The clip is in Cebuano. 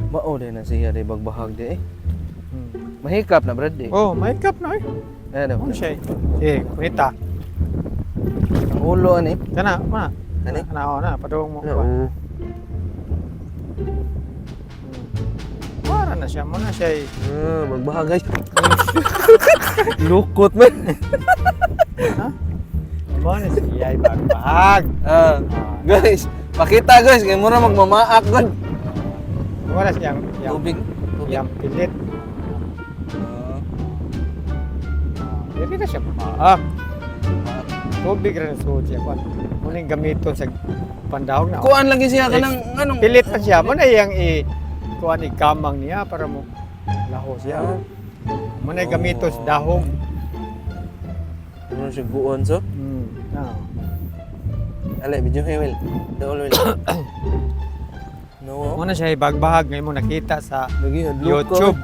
Mao din na siya di bagbahag di eh. Mahikap na, brad, eh. Oh, may cup na eh. Ano? Ano siya eh? Sige, kunita. Ang ulo ani. Kana, mana. Ani? Kana, oh, na, padung mo. Ano? Oh. Para na siya, muna siya eh. Ah, magbahag, guys. Lukot man. Ha? Mo na siya ay bagbahag. Ah, guys, pakita, guys, kay mura magmamaak gud. Wala siyang yang, Tubig, tubig. yang pilit. Ah, Dili na siya maak. Tubig ra na suod siya kwan. Muning gamiton sa pandahog na. Kuan lagi siya kanang anong Pilit pa siya mo na iyang i kuan ikamang niya para mo laho siya. Mo na gamiton sa dahog. Ano siya guon so? Na. Ale, video hey Will. Dool Will. No. Mo na siya ibagbahag ngayon mo nakita sa Lagi hadlok ko. YouTube.